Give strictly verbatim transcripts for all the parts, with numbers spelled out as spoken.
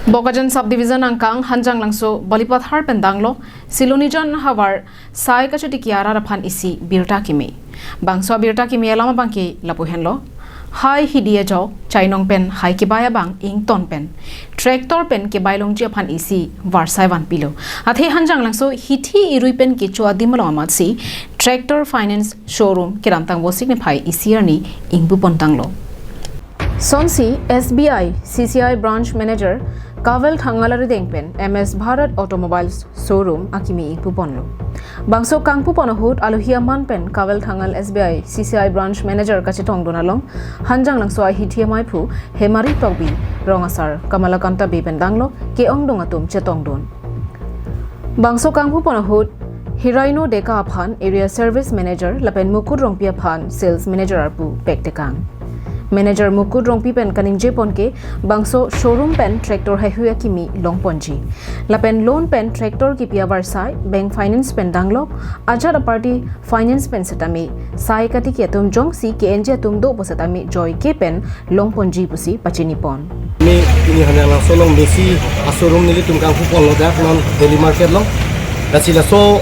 Bokajan Subdivision angkang Hanjanglangso Balipathar pen danglo Silonijan havar sai kachotiki arat aphan isi birta keme. Bangso abirta keme alam abangke lapu henlo. Hai hidi ajok chainong pen hai kebai abang ington pen tractor pen kebai longji aphan isi varsai vanpilo. Athe Hanjanglangso hithi irui pen kecho adim along amatsi tractor finance showroom kedamtang Vosik niphai isi arni ingpupon tanglo. Sonsi S B I C C I branch manager Kavel Thangal arideng pen M S Bharat Automobiles showroom akimi ingpuponlo. Bangso kangpupon ahut alohi aman pen Kavel Thangal S B I C C I branch manager kachetongdun along Hanjanglangso ahithi amaiphu Hemari Tokbi, rong asar Kamalakanta Bey pen danglo ke-ongdung atum chetongdun. Bangso kangpupon ahut Hiraino Deka aphan area service manager lapen Mukut Rongpi aphan sales manager arpu pektekang. Manager Mukut Rongpi pen kaningjepon ke bangso showroom pen tractor haihui akimi longponji. Lapen loan pen tractor kipi avarsai bank finance pen danglok, ajat aparty finance pen setame sai katiki atum jongsi kenji atum do pu setame joike pen longponji pusi pachinipon. Ni, ni Hanjanglangso along mesi ashowroom nelitum kangpuponlo dak non daily market along. Lasi laso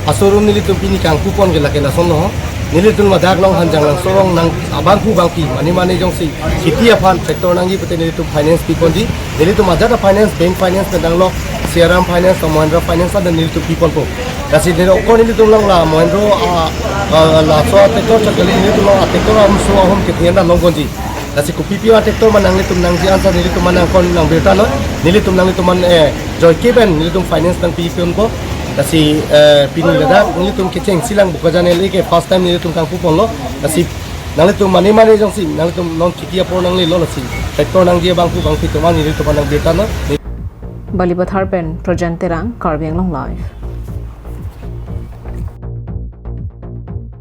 ashowroom nelitum pini kangpupon ke lake lason lo. Nelitum ladak along Hanjanglangso along nang abangphu bangpi mane mane jongsi hithi aphan tractor nangji pute nelitum finance piponji. Nelitum ajat afinance, bank finance pen danglok, Shriram Finance, Mahindra Finance lapen nelitum piponpo. Lasi neli okor nelitum along la Mahindra, ah, ah, laso tractor chakali nelitum along tractor amso ahom kethe an longponji. Lasi kopipi atractor ma nanglitum nangji ansa nelitum ma nangkon nang birta lo. Nelitum nanglitum ma, eh, joike pen nelitum finance nangpiponpo. Lasi, eh, pini ladak nelitum kechengsi lang Bokajan L A ke first time nelitum kangpuponlo. Lasi nanglitum mane mane jongsi nanglitum non kipi apor nanglelo lasi tractor nangji abangphu bangpi atum an nelitum ma nang birta lo. Balipathar pen Projen Terang, Karbi Anglong Live.